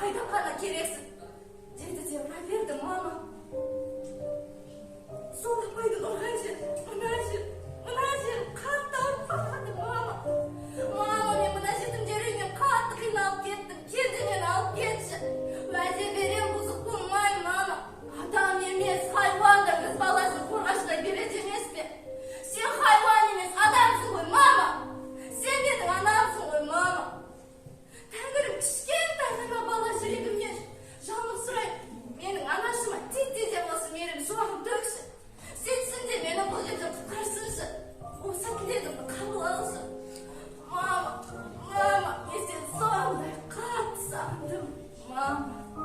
Қайдан ғана керексің, деді де ұра берді, мама. Сол апайдың ұрған жері мына жер, мына жерім қатты ауырып қалады, мама. Мама, мен мына жетімдер үйінен қатты қиналып кеттім. Кел де мені алып кетші. Уәде берем, бұзық болмаймын, мама. Адам емес, хайуан да өз баласын қорғаштай береді емес пе? Сен хайуан емес, адамсың ғой, мама. Сен менің анамсың ғой, мама. Тәңірім, кішкентай ғана бала жүрегімнен жалынып сұраймын, менің анашыма титтей де болсын мейірім шуағын төкші. Сөйтсін де мені бұл жерден құтқарсыншы. Осы тілегімді қабыл алшы. Мама, мама, мен сені сондай қатты сағындым, мама.